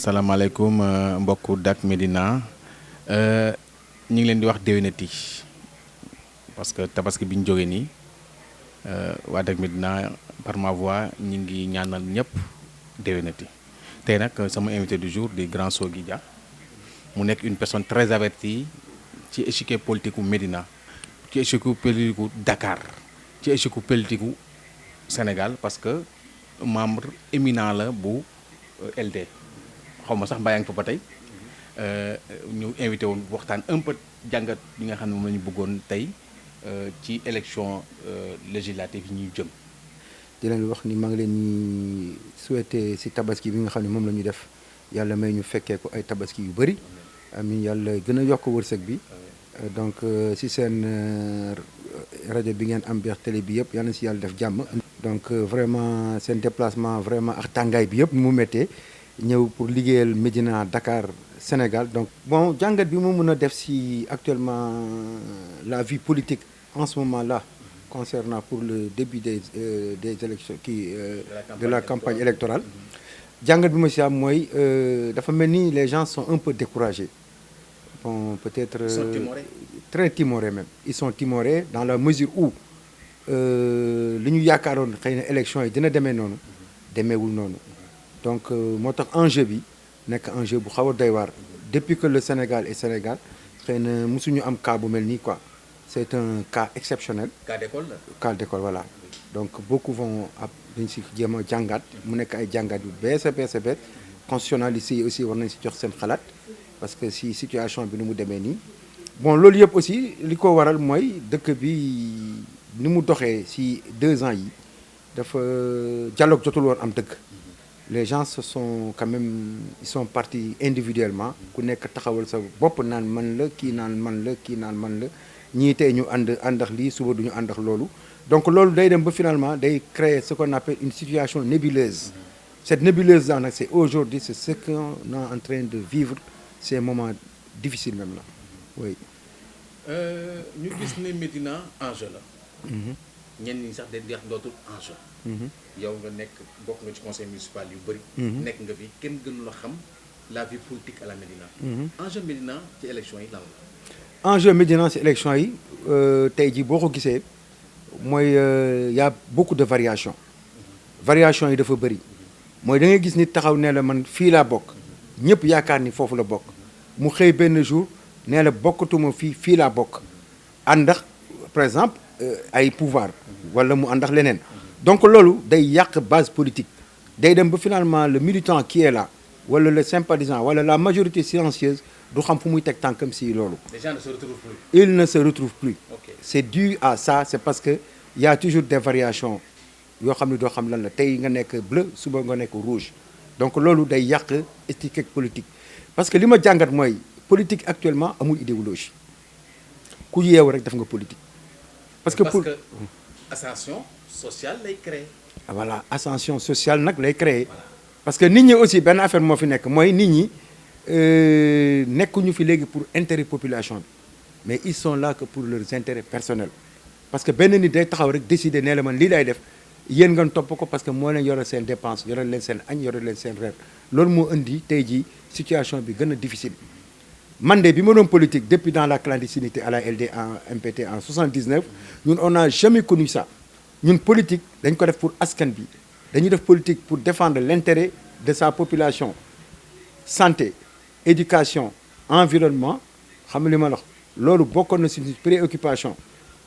asalaamaaleykum mbokku Dak Médina ñu ngi leen di wax déwénati parce que tabaski bi ñu jógee nii waa Dak Médina par ma voix ñu ngi ñaanal ñëpp déwénati tey nag sama invité du jour di grand Sogui Dia mu nekk une personne très avertie ci échiquier politique u Médina ci échiquier politique u Dakar ci échiquier politique u Sénégal parce que membre éminent la bu LD. xaw ma sax mbaa yaa ngi fa ba tey ñu invité woon waxtaan un peu jàngat bi nga xam ne moom la ñu bëggoon tey ci élection législative yi ñuy jëm. di leen wax ni maa ngi leen di souhaité si tabaski bi nga xam ne moom la ñu def yàlla may ñu fekkee ko ay tabaski yu bëri amiin yàlla gën a yokk wërsëg bi donc si seen rajo bi ngeen am biir télé bi yëpp yàlla na si yàlla def jàmm. donc vraiment seen déplacement vraiment ak tàngaay bi yëpp mu méttee. ñëw pour liggéeyal Médina Dakar Sénégal donc bon jàngat bi mu mën a def si actuellement la vie politique en ce moment là concernant pour le début des élections de la campagne électorale jàngat bi ma si am mooy dafa mel ni les gens sont un peu découragés bon peut-être très timorés même ils sont timorés dans la mesure où li ñu yaakaaroon xëy na élection yi dina demee noonu demeewul noonu donc moo tax enjeu bi nekk enjeu bu xaw a doy waar depuis que le Sénégal est Sénégal xëy na mosuñu am cas bu mel nii quoi c'est un cas exceptionnel. cas d'école la. cas d'école voilà donc beaucoup vont ab dañ si jéem a jàngat mu nekk ay jàngat yu bees a bees constitutionnalistes yi aussi war nañ si jox seen xalaat parce que si situation bi nu mu demee nii bon loolu yëpp aussi li ko waral mooy dëkk bi ni mu doxee si 2 ans yi dafa dialogue jotul woon am dëgg. Les gens se sont quand même ils sont partis individuellement ku nekk taxawal sa bopp naan man la kii naan man la kii naan man la ñii tey ñu àndax lii suba duñu àndax loolu donc loolu day dem ba finalement day créer ce qu'on appelle une situation nébuleuse cette nébuleuse là nag c'est aujourd'hui c'est ce qu'on est en train de vivre ces moments difficiles même là oui. ñu gis ne Médina enjeu la. ñenn ñi sax dañ di wax dootul enjeu. yow nga nekk bokk nga ci conseil municipal yu bëri. nekk nga fi kenn gënu la xam la vie politique à la Médina. enjeu Médina ci élection yi lan la. enjeu Médina ci élection yi tey jii boo ko gisee mooy y a beaucoup de variations. variations yi dafa bëri mooy da ngay gis nit taxaw nee la man fii laa bokk ñëpp yaakaar ni foofu la bokk mu xëy benn jour nee la bokkatuma fii laa bokk àndax par exemple ay pouvoir wala mu àndax leneen. donc loolu day yàq base politique day dem ba finalement le militant qui est là wala le sympathisant wala la majorité silencieuse du xam fu muy teg tànkam si loolu. Les gens ne se retrouvent plus. Ils ne se retrouvent plus. Okay. C'est dû à ça c'est parce que y a toujours des variations yoo xam ne doo xam lan la tey nga nekk bleu suba nga nekk rouge donc loolu day yàq étiquette politique parce que li ma jàngat mooy politique actuellement amul idéologie ku yeewu rek def nga politique. parce que ascension sociale lay créer. voilà ascension sociale nag lay créer parce que nit ñi aussi benn affaire moo fi nekk mooy nit ñi nekkuñu fi léegi pour intérêt population bi mais ils sont là que pour leurs intérêts personnels parce que benn nit day taxaw rek décider nee la man lii lay def yéen ngeen topp ko parce que moo leen yore seen dépense yore leen seen añ yore leen seen reer loolu moo indi tey jii situation bi gën a difficile. man de bi ma doon politique depuis dans la clandestinité à la LD en MPT en 79 ñun on n'a jamais connu ça. ñun politique dañ ko def pour askan bi dañuy def politique pour défendre l'intérêt de sa population santé éducation environnement xam li ma la wax loolu bokkoon na ci préoccupation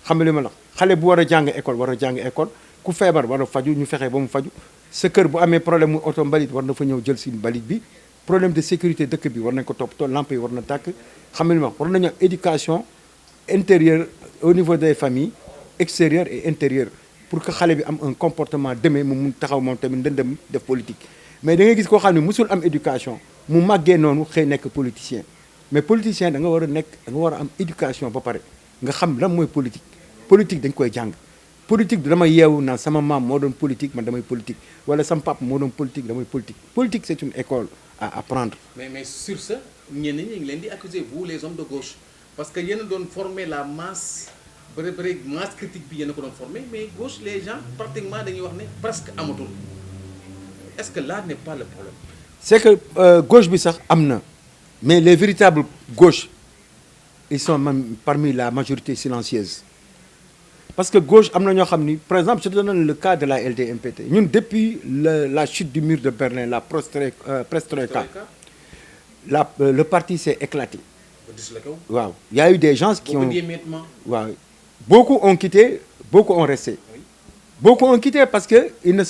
xam li ma la wax xale bu war a jàng école ku feebar war a faju ñu fexe ba mu faju sa kër bu amee problème mu oto mbalit war na fa ñëw jël ci mbalit bi problème de sécurité dëkk bi war nañ ko toppatoo lampe yi war na tàkk xam li ma wax war nañu éducation intérieure au niveau des familles extérieure et intérieure pour que xale bi am un comportement demee mu mun taxaw moom tamit ndëndëm def politique mais da ngay gis koo xam ne musul am éducation mu màggee noonu xëy nekk politicien mais politicien da nga war a nekk da nga war a am éducation ba pare nga xam lan mooy politique dañ koy jàng politique du damay yeewu naan sama maam moo doon politique man damay politique wala sama papa moo doon politique damay politique c'est une école à apprendre. mais sur ce ñenn ñi ngi leen di accuser vous les hommes de gauche parce que yéen a doon former la masse. bëri masse critique bi yéen a ko doon formé mais gauche les gens pratiquement dañuy wax ne presque amatul est-ce que là n'est pas le problème. c'est que gauche bi sax am na mais les véritables gauches ils sont même parmi la majorité silencieuse parce que gauche am na ñoo xam ni par exemple je te donne le cas de la LD-MPT ñun depuis la chute du mur de Berlin la perestroïka le parti s'est éclaté waaw il y a eu des gens qui ont waaw beaucoup ont quitté beaucoup ont resté beaucoup ont quitté parce que ils ne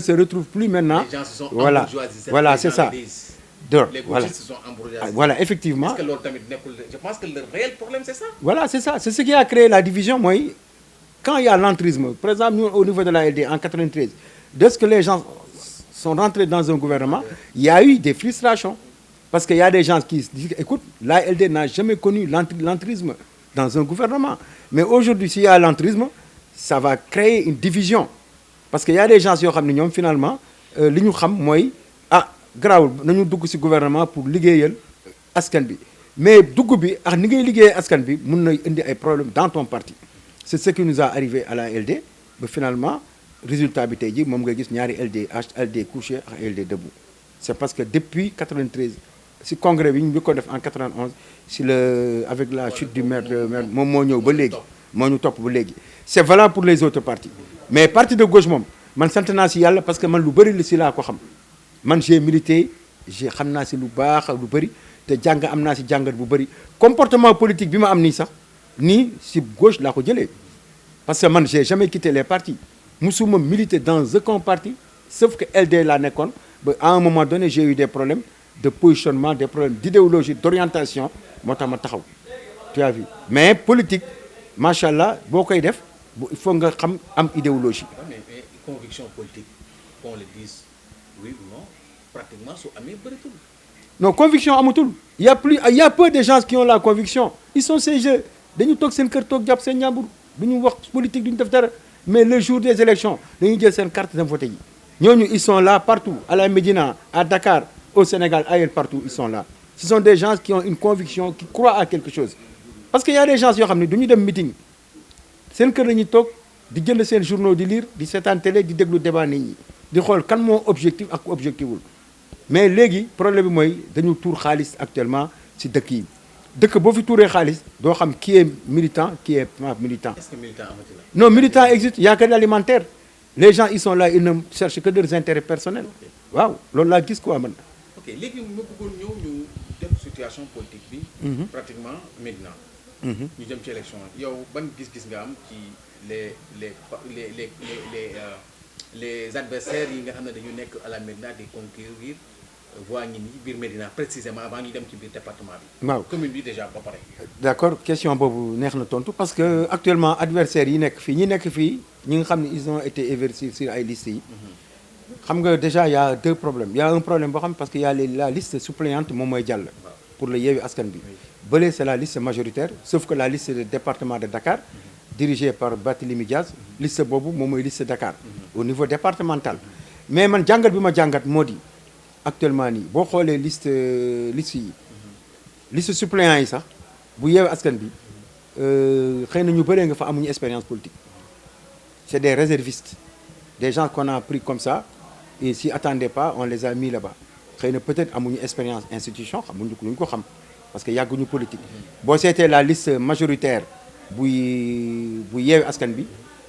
se retrouvent plus maintenant. Les gens se sont voilà voilà c'est ça. Les voilà gauchistes se sont embourgeoisés. voilà effectivement. Est-ce que loolu tamit nekkul je pense que le réel problème c'est ça. voilà c'est ça c'est ce qui a créé la division mooy quand il y a l'entrisme par exemple nous au niveau de la LD en 93 dès que les gens sont rentrés dans un gouvernement il y a eu des frustrations parce que il y a des gens qui se disent écoute la LD n'a jamais connu l'entrisme dans un gouvernement mais aujourd'hui s'il y a l'entrisme ça va créer une division parce que y a des gens yoo xam ne ñoom finalement li ñu xam mooy garaawul nañu dugg ci gouvernement pour liggéeyal askan bi mais dugg bi ak ni ngay liggéeyee askan bi mun na indi ay problèmes dans ton parti c'est ce qui nous a arrivé à la LD ba finalement résultat bi tey ji moom nga gis ñaari LD couché ak LD debout c'est parce que depuis 93 ci congrès bi ñu ko def en 91 ci avec la chute du maire moom moo ñëw ba léegi moo ñu topp ba léegi c'est valable pour les autres partis mais parti de gauche moom man sant naa ci yàlla parce que man lu bëri li ci laa ko xam man j'ai milité xam naa ci lu baax lu bëri te jàng am naa ci jàngat bu bëri comportement politique bi ma am nii sax nii ci gauche laa ko jëlee parce que man j'ai jamais quitté les partis musuma militer dans aucun parti sauf que LD laa nekkoon ba à un moment donné j'ai eu des problèmes de positionnement des problèmes d'idéologie d'orientation moo tax ma taxaw tu as vu mais politique macha allah boo koy def il faut nga xam am idéologie. mais conviction politique qu'on le dise oui ou non pratiquement su amee bëritul. non conviction amatul il y a peu de gens qui ont la conviction ils sont ces jeux dañu toog seen kër toog jàpp seen ñàmbur du ñu wax politique du ñu def dara mais le jour des élections dañuy jël seen carte dem voter yi ñooñu ils sont là partout à la Médina à Dakar au Sénégal ailleurs partout ils sont là ce sont des gens qui ont une conviction qui croient à quelque chose parce que y a des gens yoo xam ne du ñu dem meeting seen kër dañuy toog di jënd seen journaux di lire di seetaan télé di déglu débat nit ñi di xool kan moo objectif ak objectivul mais léegi problème bi mooy dañu tuur xaalis actuellement ci dëkk yi dëkk boo fi tuuree xaalis doo xam qui est militant qui est pas militant. Est-ce que militant amati la. non militant existe il y a que l'alimentaire les gens ils sont là ils ne cherchent que leurs intérêts personnels waaw loolu laa gis quoi man. ok léegi ma bëggoon ñëw ñu def situation politique bi. pratiquement maintenant. ñu jëm ci élection yow ban gis-gis nga am ci les adversaires yi nga xam ne dañu nekk à la Médina di conquérir voix ñi ñi biir Médina précisément avant ñu dem ci biir département bi. waaw commune bi déjà ba pare. d'accord question boobu neex na tontu parce que actuellement adversaires yi nekk fii ñi nekk fii ñi nga xam ne ils ont été investis sur ay listes yi. xam nga déjà y a deux problèmes y a un problème boo xam parce que y a la liste suppléante moom mooy jàll. pour le Yewwi Askan Wi. bële c'est la liste majoritaire sauf que la liste du département de Dakar. dirigée par Barthélémy Dias liste boobu moom mooy liste Dakar. au niveau départemental. mais man jàngat bi ma jàngat moo di actuellement nii boo xoolee liste yi liste suppléants yi sax bu Yewwi Askan Wi xëy na ñu bëree nga fa amuñu expérience politique. c'est des réservistes des gens qu'on a pris comme ça et s'y attendaient pas on les a mis là-bas xëy na peut-être amuñu expérience institution xamuñu lu ñu ko xam parce que yàgguñu politique. boo seetee la liste majoritaire bu Yewwi Askan Wi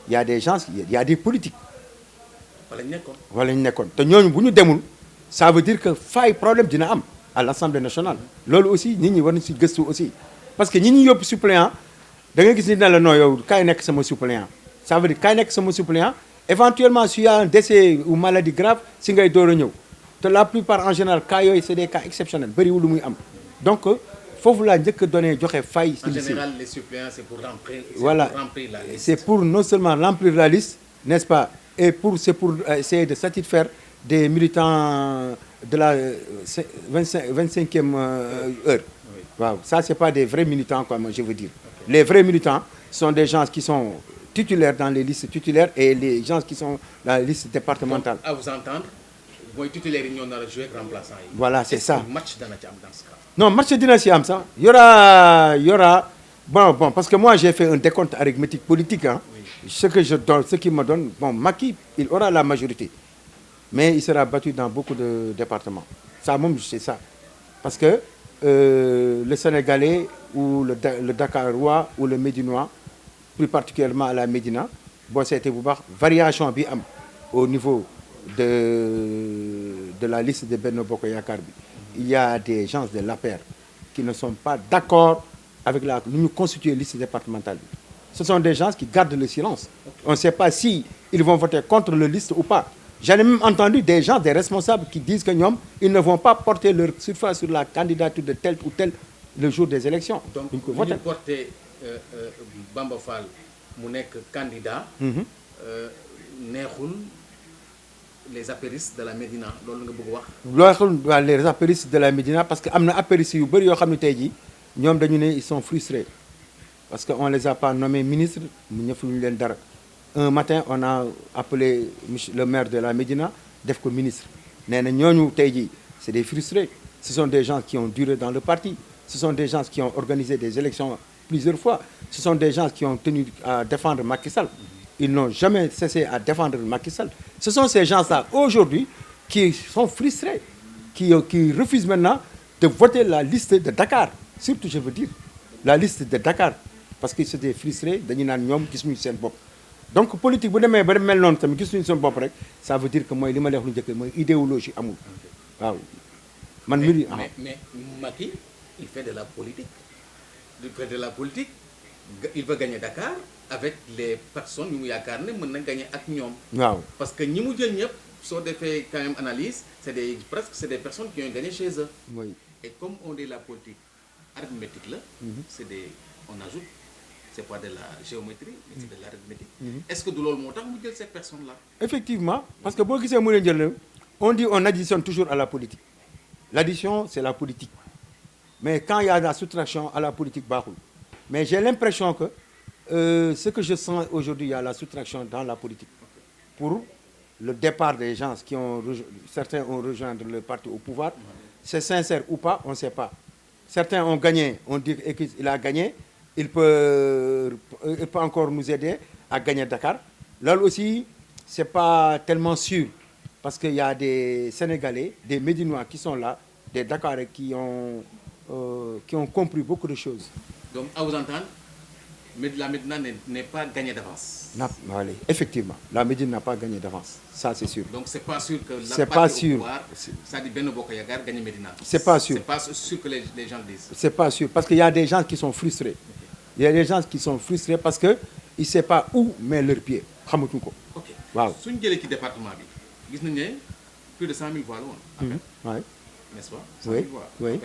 y a des gens y a des politiques. wala ñu nekkoon te ñooñu bu ñu demul ça veut dire que fay problème dina am à l'Assemblée nationale. loolu aussi nit ñi war nañu si gëstu aussi parce que ñi ñu yóbbu suppléant da nga gis ni na la noo yow kaay nekk sama suppléant ça veut dire kaay nekk sama suppléant éventuellement s'il y a un décès ou maladie grave si ngay door a ñëw te la plupart en général cas yooyu c'est des cas exceptionnels bëriwul lu muy am donc foofu laa njëkk a donné joxe fay. En général les suppléants c'est pour remplir. voilà la liste. c'est pour non seulement remplir la liste n'est-ce pas et c'est pour essayer de satisfaire des militants de la 25e heure. waaw ça c'est pas des vrais militants quoi moi je veux dire. Okay. Les vrais militants sont des gens qui sont titulaires dans les listes titulaires et les gens qui sont dans les listes départementales. Donc, à vous entendre mooy titulaires yi ñoo nar a jouer ak remplaçants yi. voilà c'est ça. match dana ci am dans ce cas. non match dina ci am sax y aura bon parce que moi j'ai fait un décompte arithmétique politique hein. Oui. Ce qui me donne bon Macky il aura la majorité mais il sera battu dans beaucoup de départements. Ça moom c'est ça parce que le Sénégalais ou le Dakarois ou le Médinois, plus particulièrement à la Médina, boo seetee bu baax variation bi am au niveau de la liste de Benno Bokk Yaakaar bi. Il y a des gens de l'APR qui ne sont pas d'accord avec nu ñu constituer liste départementale bi. Ce sont des gens qui gardent le silence. On ne sait pas si ils vont voter contre le liste ou pas. J'en ai même entendu des gens, des responsables qui disent que ñoom ils ne vont pas porter leur surface sur la candidature de tel ou tel le jour des élections. Donc ñu ñu porter Bamba Fall mu nekk candidat. neexul les apéristes de la Médina loolu nga bëgg wax. loolu waa les apéristes de la Médina parce que am na apéristes yu bëri yoo xam ne tey jii ñoom dañu ne ils sont frustrés parce que on les a pas nommés ministres mu ñëfuñu leen dara. Un matin on a appelé le maire de la Médina def ko ministre nee na ñooñu tey jii c'est des frustrés. Ce sont des gens qui ont duré dans le parti. Ce sont des gens qui ont organisé des élections plusieurs fois. Ce sont des gens qui ont tenu à défendre Macky Sall. Ils n'ont jamais cessé à défendre Macky Sall. Ce sont ces gens-là aujourd'hui qui sont frustrés, qui refusent maintenant de voter la liste de Dakar. Surtout, je veux dire, la liste de Dakar. Parce que c'était frustré, dañu naan ñoom gisuñu seen bopp. Donc politique bu demee ba mel noonu tamit gisuñu seen bopp rek ça veut dire que mooy li ma wax lu njëkk mooy idéologie amul waaw. man mais Macky il fait de la politique. Il fait de la politique. Il veut gagner Dakar avec les personnes yu mu yaakaar ne mën na gagner ak ñoom. waaw parce que ñi mu jël ñëpp soo defee quand même analyse c'est des personnes qui ont gagné chez eux. oui. Et comme on dit la politique arithmétique là. On ajoute c'est pas de la géométrie mais c'est de l'arithmétique. Est-ce que du loolu moo tax mu jël cette personne là. Effectivement parce que boo gisee mu leen jël on dit on additionne toujours à la politique. L'addition c'est la politique mais quand il y a la soustraction à la politique baaxul. Mais j'ai l'impression que ce que je sens aujourd'hui, il y a la soustraction dans la politique. Pour le départ des gens qui ont certains ont rejoint le parti au pouvoir, c'est sincère ou pas, on ne sait pas. Certains ont gagné, on dit qu'il a gagné, il peut encore nous aider à gagner Dakar. Là aussi, c'est pas tellement sûr parce qu'il y a des Sénégalais, des Médinois qui sont là, des Dakarais qui ont compris beaucoup de choses. Donc, à vous entendre, la Médina n'est pas gagnée d'avance. Allez, effectivement, la Médine n'a pas gagné d'avance. Ça, c'est sûr. Donc, c'est pas sûr que la partie au pouvoir, ça dit Benno Bokk Yaakaar gagne Médina. C'est pas sûr. C'est pas sûr que les gens disent. C'est pas sûr, parce qu'il y a des gens qui sont frustrés. Il y a des gens qui sont frustrés parce qu'ils ne savent pas où mettre leurs pieds. Xamatuñ ko. Ok. Waaw. Suñu jëlee ci département bi gis nañu ne plus de 100 000 voix la woon. Oui. N'est-ce pas? Oui. Oui.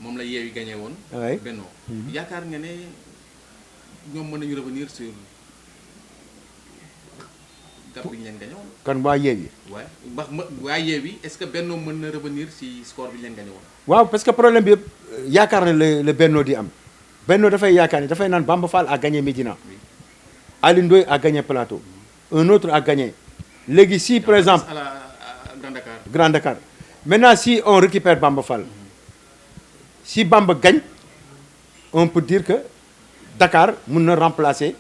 moom la Yewwi gagné woon. Oui. Benno. yaakaar nga ne ñoom mën nañu revenir sur gap bi ñu leen gagné woon. Kan waa Yewwi. waaw ndax waa Yewwi est-ce que Benno mën na revenir si score bi ñu leen gagné woon. waaw parce que problème bi yëpp yaakaar na le Benno di am. Benno dafay yaakaar ni dafay naan Bamba Fall a gagné Médina. Aly Ndoye a gagné Plateau. Un autre a gagné. Léegi si par exemple à Grand Dakar. Grand Dakar. Maintenant si on récupère Bamba Fall. Si Bamba gagne, on peut dire que Dakar mën na remplacer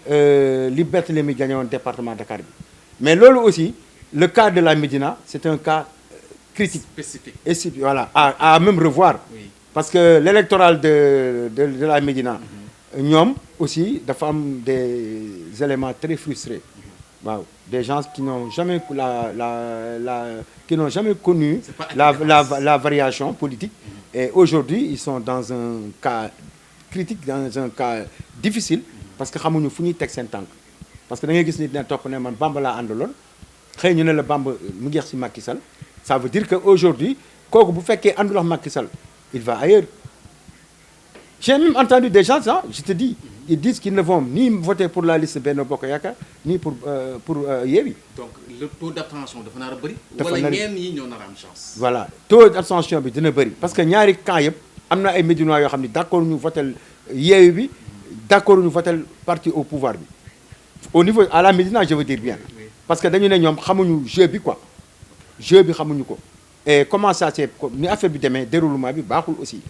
li Barthélémy gagné woon département Dakar bi. Mais loolu aussi le cas de la Médina c'est un cas critique. Spécifique. Et si voilà à même revoir. Oui. Parce que l'électoral de la Médina ñoom aussi dafa am des éléments très frustrés. Waaw des gens qui n'ont jamais qui n'ont jamais connu la variation politique. Et aujourd'hui ils sont dans un cas critique, dans un cas difficile parce que xamuñu fu ñuy teg seen tànk. Parce que da ngay gis nit ne topp ne man Bamba laa àndaloon xëy ñu ne la Bamba mu ngi ci Macky Sall ça veut dire que aujourd'hui kooku bu fekkee àndul ak Macky Sall il va ailleurs. J'ai même entendu des gens je te dis ils disent qu'ils ne vont ni voter pour la liste Benno Bokk Yaakaar ni pour Yewwi. Donc le taux d'abstention dafa nar a bëri. dafa wala ñenn ñi ñoo nar a am chance. Voilà taux d'abstention bi dina bëri parce que ñaari camp yëpp am na ay Médinois yoo xam ne d'accord ñu votel Yewwi bi d'accord ñu votel parti au pouvoir bi au niveau à la Médina je veux dire bien. Oui. Parce que dañu ne ñoom xamuñu jeu bi quoi jeu bi xamuñu ko et comment ça c'est ni affaire bi demee déroulement bi baaxul aussi.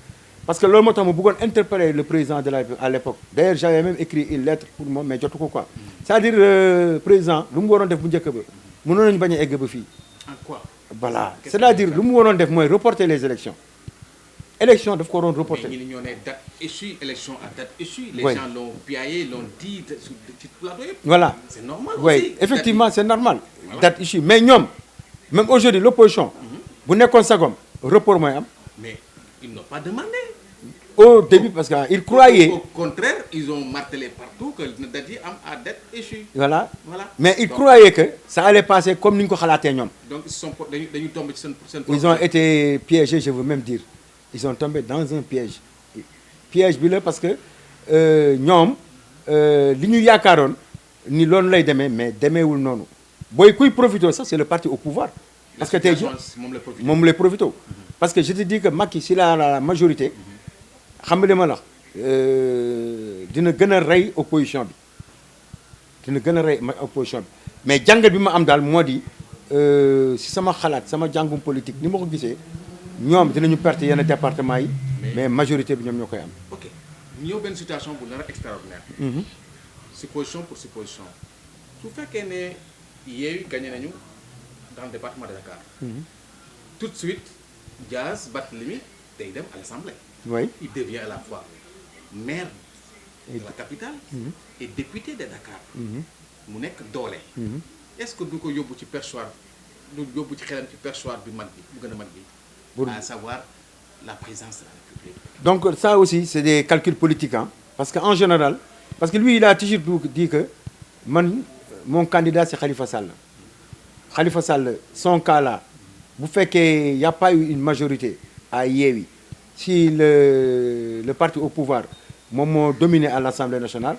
Parce que loolu moo tax ma bëggoon interpeller le président de la à l'époque d'ailleurs j'avais même écrit une lettre pour moom mais jotu ko quoi c'est-à-dire président lu mu waroon def bu njëkk ba mënoon nañu bañ a egg ba fii. En quoi? Voilà c'est-à-dire lu mu waroon def mooy reporter les élections élection daf ko waroon reporter. Mais ñoo ne date échue élection à date échue. Les Oui. gens l'ont piaillé, l'ont dit sur ci plateau yëpp. Voilà C'est normal oui aussi. effectivement c'est normal. Voilà. date issue mais ñoom même aujourd'hui l'opposition bu nekkoon sagom report mooy am Mais ils n'ont pas demandé. au début parce que ils croyaient Au contraire, ils ont martelé partout que na date yi am à date échue. voilà Voilà. mais ils Donc- croyaient que ça allait passer comme ni ñu ko xalaatee ñoom. Donc ils sont dañu tombé ci seen Ils ont été piégés, je veux même dire. Ils sont tombés dans un piège. Piège bi la parce que ñoom li ñu yaakaaroon ni loolu lay demee mais demeewul noonu booy kuy profité sax c'est le parti au pouvoir. Parce que tey jii moom la profité. moom lay profité. Parce que je te dis que Macky s'il a la majorité xam nga li ma la wax dina gën a rey opposition bi dina gën a rey opposition bi mais jàngat bi ma am daal moo di si sama xalaat sama jàngum politique ni ma ko gisee ñoom dinañu perte yenn département yi mais majorité bi ñoom ñoo koy am. Ok ñëw benn situation bu nar a extraordinaire. Supposition pour supposition su fekkee ne Yewwi gagné nañu dans le département de Dakar. Tout de suite Diaz Barthélémy day dem à l'Assemblée. Oui. Il devient à la fois maire de la capitale et député de Dakar. mu nekk doole. Est-ce que du ko yóbbu ci perchoir du yóbbu ci xelam ci perchoir bi mag bi bu gën a mag bi. À savoir la présidence de la République. Donc ça aussi c'est des calculs politiques hein parce que en général parce que lui il a toujours dit que man mon candidat c'est Khalifa Sall. Khalifa Sall son cas là bu fekkee y a pas eu une majorité à Yewwi si le parti au pouvoir moom moo dominé à l'Assemblée nationale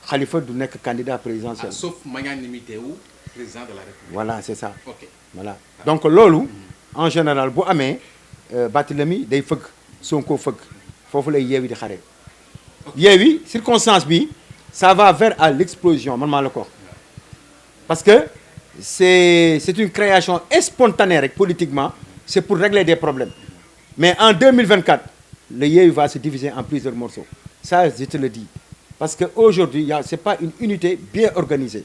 Khalifa du nekk candidat présidentiel. Sauf magnanimité wu président de la République. Voilà c'est ça. Ok. Voilà donc loolu en général bu amee Barthélémy day fëgg Sonko fëgg foofu lay Yewwi di xare Yewwi circonstance bi ça va vers à l'explosion man maa la ko wax parce que c'est une création spontanée rek politiquement c'est pour régler des problèmes mais en 2024 le Yewwi va se diviser en plusieurs morceaux ça je te le dis parce que aujourd'hui c'est pas une unité bien organisée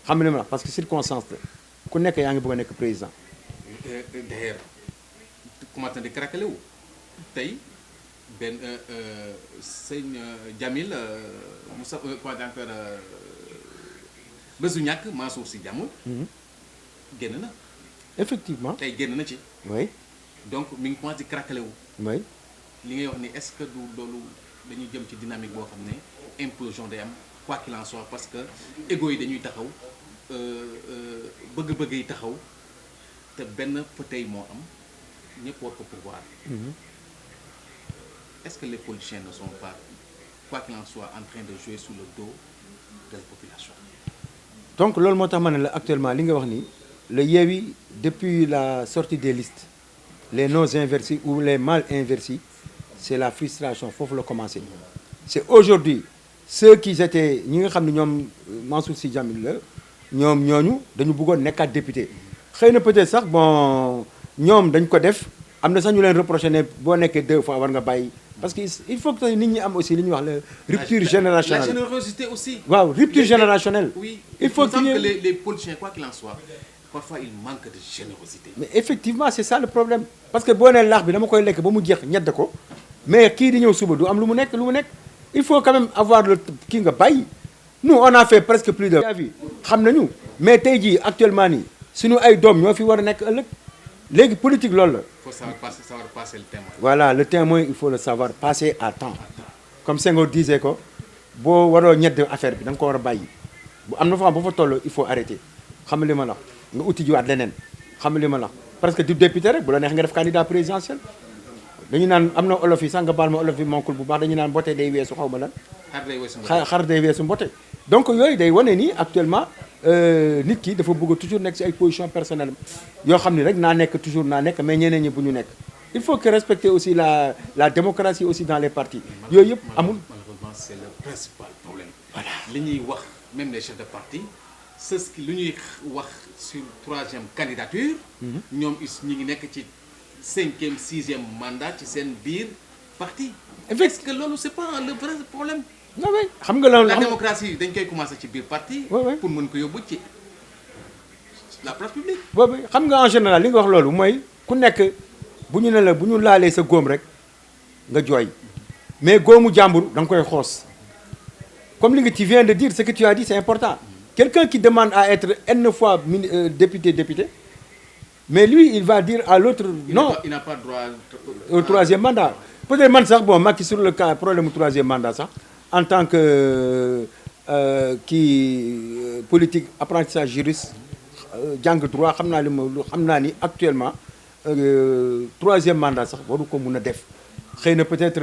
xam nga li ma wax parce que circonstance la ku nekk yaa ngi bëgg a nekk président. D'ailleurs commencé di craquelé wu tey benn sëñ Jamil Moussa comment dire bésu ñàkk Mansour Sy Djamil génn na. Effectivement. tey génn na ci. Oui. Donc mi ngi commencé di craquelé wu. Oui. li ngay wax ni est-ce que du loolu dañuy jëm ci dynamique boo xam ne implosion day am quoi qu'il en soit parce que égo yi dañuy taxaw bëgg-bëgg yi taxaw te benn fauteuil moo am ñëpp war ko pouvoir. Est-ce que les politiciens ne sont pas quoi qu'il en soit en train de jouer sur le dos de la population? Donc loolu moo tax ma ne la actuellement li nga wax ni le Yewwi depuis la sortie des listes les non inversés ou les mal inversés c'est la frustration foofu la commencé c'est aujourd'hui ceux qui étaient ñi nga xam ne ñoom Mansour Sy Djamil la ñoom ñooñu dañu bëggoon nekkaat député xëy na peut-être sax bon ñoom dañ ko def am na sax ñu leen reproché ne boo nekkee 2 fois war nga bàyyi parce que il faut que nit ñi am aussi li ñuy wax la rupture générationnelle. La générosité aussi. waaw rupture générationnelle. Oui. il faut que les politiciens quoi qu'il en soit parfois il manque de générosité. Mais effectivement c'est ça le problème parce que boo nee laax bi dama koy lekk ba mu jeex ñedd ko mais kii di ñëw suba du am lu mu nekk il faut quand même avoir le kii nga bàyyi nous on a fait presque plus de vie xam nañu mais tey jii actuellement nii suñu ay doom ñoo fi war a nekk ëllëg léegi politique loolu la. Il faut savoir passer le témoin. Voilà le témoin il faut le savoir passer à temps comme Senghor disait ko boo waroo ñedd affaire bi da nga ko war a bàyyi bu am na fa ba fa toll il faut arrêter xam nga li ma la wax nga uti jiwaat leneen xam nga li ma la wax parce que du député rek bu la neex nga def candidat présidentiel dañu naan am na olof yi sax nga baal ma olof yi monkul bu baax dañu naan mbote day weesu xaw ma lan. xar day weesu mbote donc yooyu day wane ni actuellement nit ki dafa bëgg toujours nekk ci ay position personnelle yoo xam ni rek naa nekk toujours naa nekk mais ñeneen ñi bu ñu nekk il faut que respecter aussi la démocratie aussi dans les partis yooyu yëpp amul. Malheureusement c'est le principal problème. Voilà li ñuy wax même les chefs de parti ceux qui lu ñuy wax sur 3e candidature. ñoom ñi ngi nekk ci 5e 6e mandat ci seen biir parti. Est-ce que loolu c'est pas le vrai problème. non mais xam nga loolu la démocratie dañ koy commencer ci biir parti. pour mën ko yóbbu ci la place publique. boobu xam nga en général li nga wax loolu mooy ku nekk bu ñu ne la bu ñu laalee sa góom rek nga jooy mais góomu jàmbur da nga koy xoos comme li nga tu viens de dire ce que tu as dit c'est important quelqu'un qui demande à être n fois député mais lui il va dire à l'autre non il n'a pas droit au troisième mandat peut-être man sax bon Macky sur le cas problème mu troisième mandat sax en tant que politique apprentissage juriste jàng droit xam naa li ma xam naa ni actuellement troisième mandat sax waru ko mun a def xëy na peut-être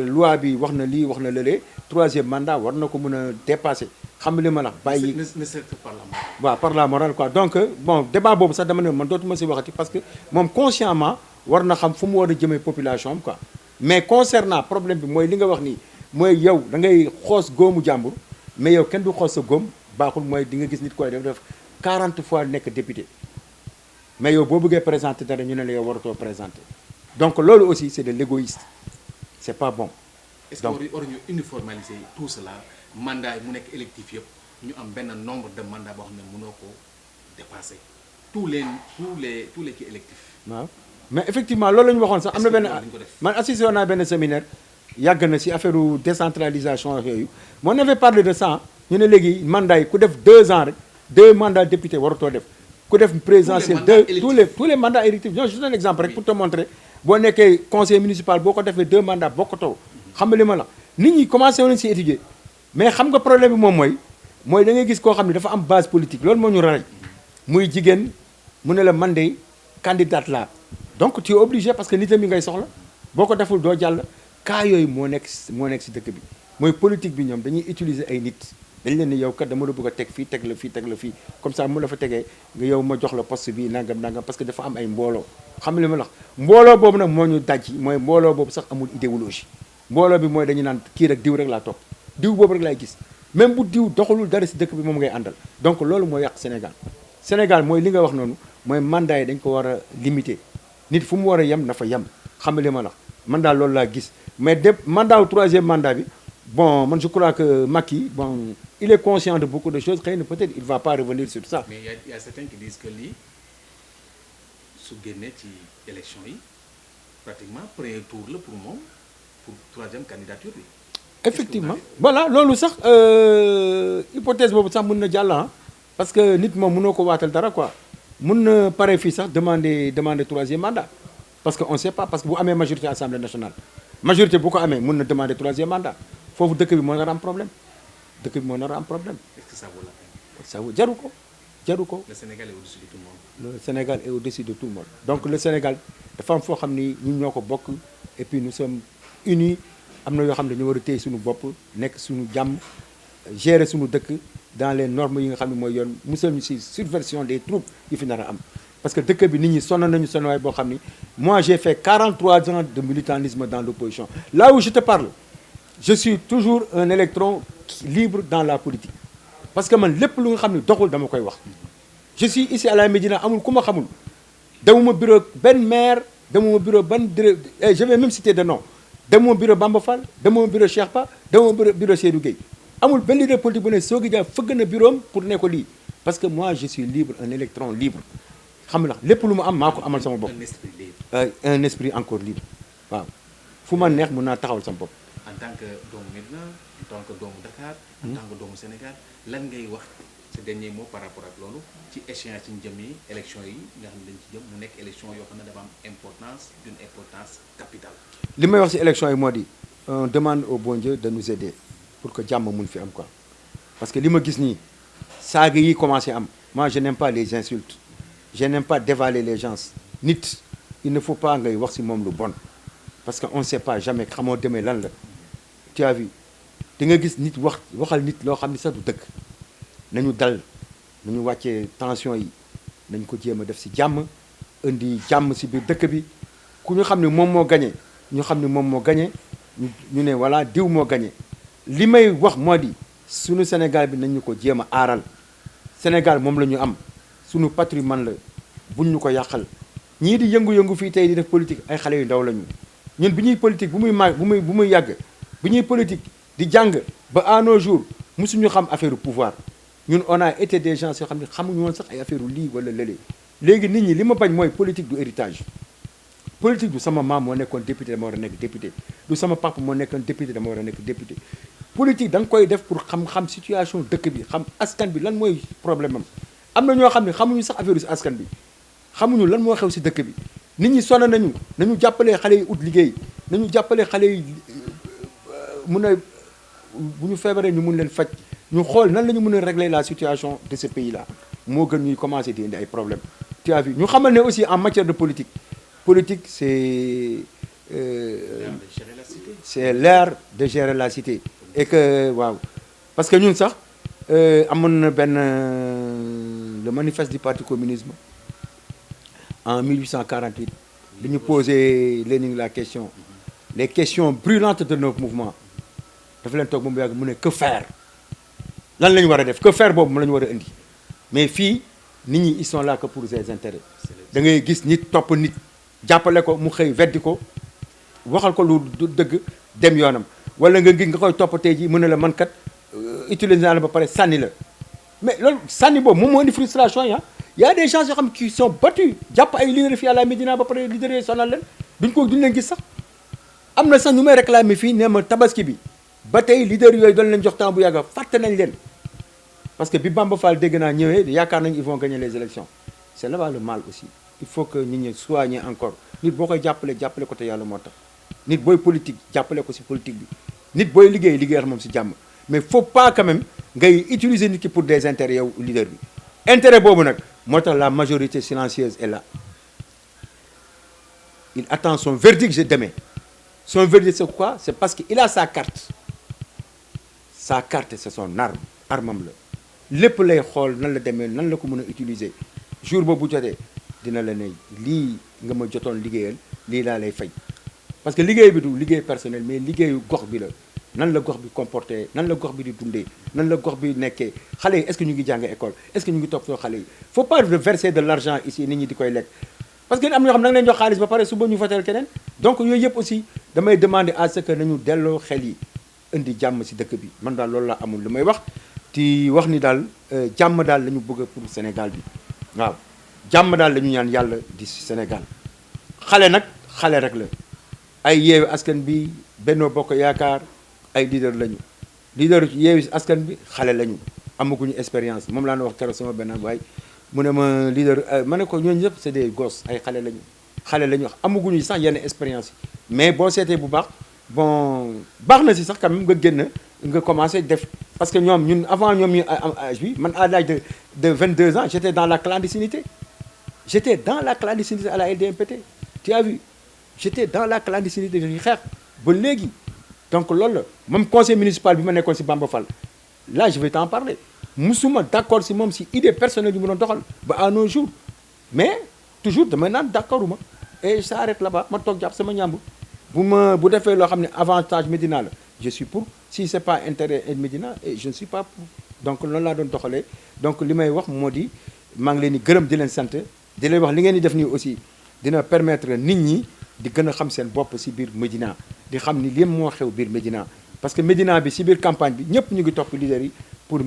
loi bi wax na lii wax na lële troisième mandat war na ko mun a dépasser xam li ma la bàyyi. ne serait par la morale. waaw par la morale quoi donc bon débat boobu sax dama ne man dootuma si waxati parce que moom consciemment war na xam fu mu war a jëmee population am quoi mais concernant problème bi mooy li nga wax nii mooy yow da ngay xoos góomu jàmbur mais yow kenn du xoos sa góom baaxul mooy di nga gis nit koy def 40 fois nekk député mais yow boo bëggee présenter dara ñu ne la yow waratoo présenter donc loolu aussi c'est de l'égoïste c'est pas bon. est-ce que war ñu uniformaliser tout cela mandat yi mu nekk électif yëpp ñu am benn nombre de mandats boo xam ne mënoo ko dépasser tous les kii électifs. waaw mais effectivement loolu la ñu waxoon sax am na benn man assisté woon naa benn séminaire yàgg na ci affaire décentralisation ak yooyu on avait parlé de ça ñu ne léegi mandat yi ku def 2 ans rek 2 mandats député waratoo def ku def présidentiel tous les mandats électifs non juste un exemple rek pour te montrer boo nekkee conseil municipal boo ko defee 2 mandats bokkatoo xam nga li ma la nit ñi commencé woon ci étudier mais xam nga problème bi moom mooy da ngay gis koo xam ne dafa am base politique loolu moo ñu rey muy jigéen mu ne la man de candidate la donc tu es obligé parce que nitam yi ngay soxla boo ko deful doo jàll cas yooyu moo nekk ci dëkk bi mooy politique bi ñoom dañuy utiliser ay nit dañ leen ni yow kat dama la bëgg a teg fii teg la fii comme ça mu la fa tegee nga yow ma jox la poste bi nangam parce que dafa am ay mbooloo xam nga li ma la wax mbooloo boobu nag moo ñu daj mooy mbooloo boobu sax amul idéologie mbooloo bi mooy dañu naan kii rek diw rek laa topp diw boobu rek laay gis même bu diw doxalul dara ci dëkk bi moom ngay àndal donc loolu moo yàq Sénégal mooy li nga wax noonu mooy mandat yi dañ ko war a limiter nit fu mu war a yem na fa yem xam nga li ma la man daal loolu laa gis mais mandat wu troisième mandat bi bon man je crois que Macky bon il est conscient de beaucoup de choses xëy na peut-être il va pas revenir sur ça. mais il y a certains qui disent que lii su génnee ci élection yi pratiquement premier tour la pour moom pour troisième candidature bi. effectivement voilà loolu sax hypothèse boobu sax mën na jàll parce que nit moom mënoo ko waatal dara quoi mën na pare fii sax demander troisième mandat parce que on sait pas parce que bu amee majorité assemblée nationale majorité bu ko amee mën na demander troisième mandat foofu dëkk bi moo nar a am problème est-ce que ça vaut la peine. ça vaut jaru ko. le Sénégal est au-dessus de tout le monde. le Sénégal est au-dessus de tout le monde donc le Sénégal dafa am foo xam ni ñun ñoo ko bokk et puis nous sommes unis am na yoo xam ne dañu war a téye suñu bopp nekk suñu jàmm gérer suñu dëkk dans les normes yi nga xam ne mooy yoon musal ñu ci subversion des troupes yi fi nar a am parce que dëkk bi nit ñi sonn nañu sonn boo xam ni moi j'ai fait 43 ans de militantisme dans l'opposition là où je te parle je suis toujours un électron libre dans la politique parce que man lépp lu nga xam ne doxul dama koy wax je suis ici à la Médina amul ku ma xamul demuma bureau benn maire demuma bureau ban je vais même citer de nom demuma bureau Bamba Fall demuma bureau Cheikh Ba demuma bureau Seydou Gueye amul benn leader politique bu ne Sogui Dia fëgg na bureau am pour ne ko lii parce que moi je suis libre un électron libre xam nga lépp lu ma am maa ko amal sama bopp. un esprit encore libre waaw fu ma neex mun naa taxawal sama bopp. en tant que doomu Médina en tant que doomu Dakar. en tant que doomu Sénégal lan ngay wax ce dernier mot par rapport ak loolu ci échéance ci njëm yi élection yi nga xam ne dañ ci jëm mu nekk élection yoo xam ne dafa am importance d'une importance capitale. li may wax ci élection yi moo di on demande au bon Dieu de nous aider pour que jàmm mun fi am quoi parce que li ma gis nii saaga yi commencé am moi je n'aime pas les insultes je n'aime pas dévaler les gens nit il ne faut pas ngay wax ci moom lu bon parce que on sait pas jamais xamoo demee lan la tu as vu di nga gis nit waxal nit loo xam ni sax du dëgg nañu dal nañu wàccee tension yi nañ ko jéem a def ci jàmm indi jàmm ci biir dëkk bi ku ñu xam ne moom moo gagné ñu xam ne moom moo gagné ñu ne voilà diw moo gagné li may wax moo di suñu Sénégal bi nañ ñu ko jéem a aaral Sénégal moom la ñu am suñu patrimoine la buñ ñu ko yàqal ñii di yëngu-yëngu fii tey di def politique ay xale yu ndaw lañu ñun bi ñuy politique bu muy yàgg bi ñuy politique di jàng ba à nos jours musuñu xam affaire pouvoir ñun on a été des gens yoo xam ne xamuñu woon sax ay affaire lii wala lële léegi nit ñi li ma bañ mooy politique du héritage politique du sama maam moo nekkoon député dama war a nekk député du sama papa moo nekkoon député dama war a nekk député politique da nga koy def pour xam situation dëkk bi xam askan bi lan mooy problème am na ñoo xam ne xamuñu sax affaire si askan bi xamuñu lan moo xew si dëkk bi nit ñi sonn nañu jàppalee xale yi ut liggéey nañu jàppalee xale yi mun a bu ñu feebaree ñu mun leen faj ñu xool nan la ñu mën a régler la situation de ce pays là moo gën ñuy commencer di indi ay problèmes tu as vu ñu xamal ne aussi en matière de politique c'est l'art de gérer la cité et que waaw parce que ñun sax amoon na benn le manifeste du parti communisme en 1848 bi ñu posé Lénine la question les questions brûlantes de nos mouvements dafa leen toog moom bu yàgg mu ne que faire lan la ñu war a def que faire boobu mu la ñu war a indi mais fii nit ñi ils sont là que pour ses intérêts da ngay gis nit topp nit jàppale ko mu xëy weddi ko waxal ko lu du dëgg dem yoonam wala nga gis nga koy topp tey ji mu ne la man kat utiliser naa la ba pare sànni la mais loolu sànni boobu moom moo indi frustration y a des gens yoo xam qui sont battus jàpp ay leader fii à la Médina ba pare leader yi sonal leen duñ leen gis sax am na sax ñu may réclamer fii nee ma tabaski bi ba tey leader yooyu doon leen jox temps bu yàgg fàtte nañ leen parce que bi Bamba Fall dégg naa ñëwee yaakaar nañ ils vont gagner les élections c'est là-bas le mal aussi il faut que nit ñi soigner encore nit boo koy jàppale ko te yàlla moo tax nit booy politique jàppale ko ci politique bi nit booy liggéey ak moom ci jàmm mais faut pas quand même ngay utiliser nit ki pour des intérêts yow leader bi intérêt boobu nag moo tax la majorité silencieuse est là il attend son verdict demain son verdict c'est quoi c'est parce que il a sa carte c'est son armam la lépp lay xool nan la demee nan la ko mën a utiliser jour boobu bu jotee dina la ne lii nga ma jotoon liggéeyal lii laa lay fay parce que liggéey bi du liggéey personnel mais liggéeyu gox bi la nan la gox bi comporté nan la gox bi di dundee nan la gox bi nekkee xale yi est-ce que ñu ngi jàng école est-ce que ñu ngi toppatoo xale yi faut pas verser de l'argent ici nit ñi di koy lekk parce que am na ñoo xam ne da nga leen jox xaalis ba pare suba ñu voter keneen donc yooyu yëpp aussi damay demander à ce que nañu delloo xel yi indi jàmm ci dëkk bi man daal loolu laa amul lu may wax ti wax ni daal jàmm daal la ñu bëgg pour Sénégal bi waaw jàmm daal la ñu ñaan yàlla di Sénégal xale nag xale rek la ay yeewi askan bi Benno Bokk Yaakaar ay leader lañu leader yeewi askan bi xale lañu amaguñu expérience moom laa na wax keroog sama benn waay mu ne ma leader ma ne ko ñooñu ñëpp c'est des gosses ay xale lañu wax amaguñu sax yenn expérience yi mais boo seetee bu baax bon baax na si sax quand même nga génn nga commencé def parce que ñun avant ñoom ñu am âge bi man à l'âge de 22 ans j'étais dans la clandestinité à la LDMPT tu as vu j'étais dans la clandestinité di xeex ba léegi donc loolu la même conseil municipal bi ma nekkoon si Bamba Fall là je vais t'en parler musuma d'accord si moom si idée personnelle yu mu doon doxal ba à nos jours mais toujours damay naan d'accorduma et ça arrête là-bas ma toog jàpp sama ñàmb bu defee loo xam ne avantage Médina la je suis pour si c'est pas intérêt Médina et je ne suis pas pour donc loolu laa doon doxalee donc li may wax moo di maa ngi leen di gërëm di leen sant di leen wax li ngeen di def nii aussi dina permettre nit ñi di gën a xam seen bopp si biir Médina di xam ni lii moo xew biir Médina parce que Médina bi si biir campagne bi ñëpp ñu ngi topp leader yi pour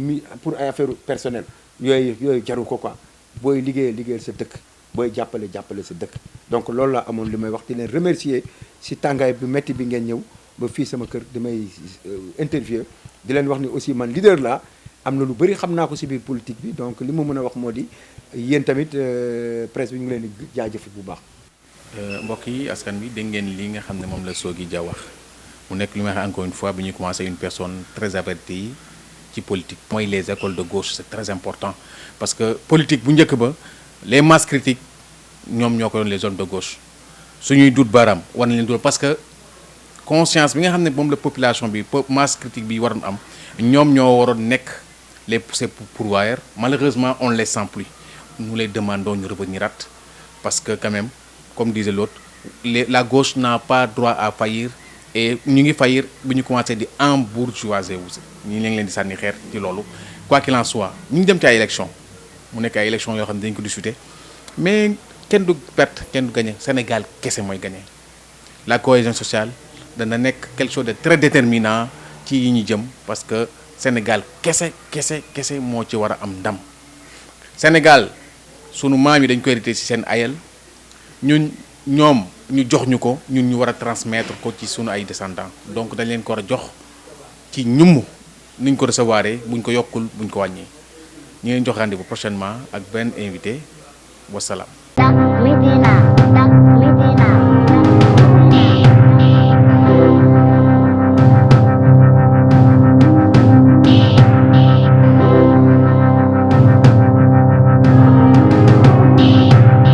ay affaire personnelle yooyu jaru ko quoi booy liggéeyal sa dëkk booy jàppale sa dëkk donc loolu laa amoon li may wax di leen remercier si tàngaay bi métti bi ngeen ñëw ba fii sama kër damay interview di leen wax ni aussi man leader laa am na lu bëri xam naa ko si biir politique bi donc li ma mën a wax moo di yéen tamit presse bi ñu ngi leen di jaajëf bu baax. mbokk yi askan bi dégg ngeen li nga xam ne moom la Sogui Dia wax mu nekk li may wax encore une fois bi ñuy commencé une personne très avertie ci politique. mooy les écoles de gauche c'est très important parce que politique bu njëkk ba les masses critiques ñoom ñoo ko doon les zones de gauche suñuy dut baaraam war na leen dul parce que conscience bi nga xam ne moom la population bi masse critique bi waroon am ñoom ñoo waroon nekk les pourvoyeurs malheureusement on ne les sent plus nous les demandons ñu revenir parce que quand même comme disait l'autre la gauche n'a pas droit à faillir et ñu ngi faillir bi ñu commencé di embourgeoiser wu ñu ngi leen di sànni xeer ci loolu quoi qu'il en soit ñu ngi dem ci ay élection mu nekk ay élection yoo xam ne dañu ko discuter mais kenn du perte kenn du gagner Sénégal kese mooy gagner la cohésion sociale dana nekk quelque chose de très déterminant ci yi ñu jëm parce que Sénégal kese moo ci war a am ndam. Sénégal sunu maam yi dañ ko hérité ci seen ayel ñoom ñu jox ñu ko ñun ñu war a transmettre ko ci sunu ay descendants donc dañ leen ko war a jox ci ñum niñ ko recevoir buñ ko yokkul buñ ko wàññi ñu leen jox rendez-vous prochainement ak benn invité wasalaam.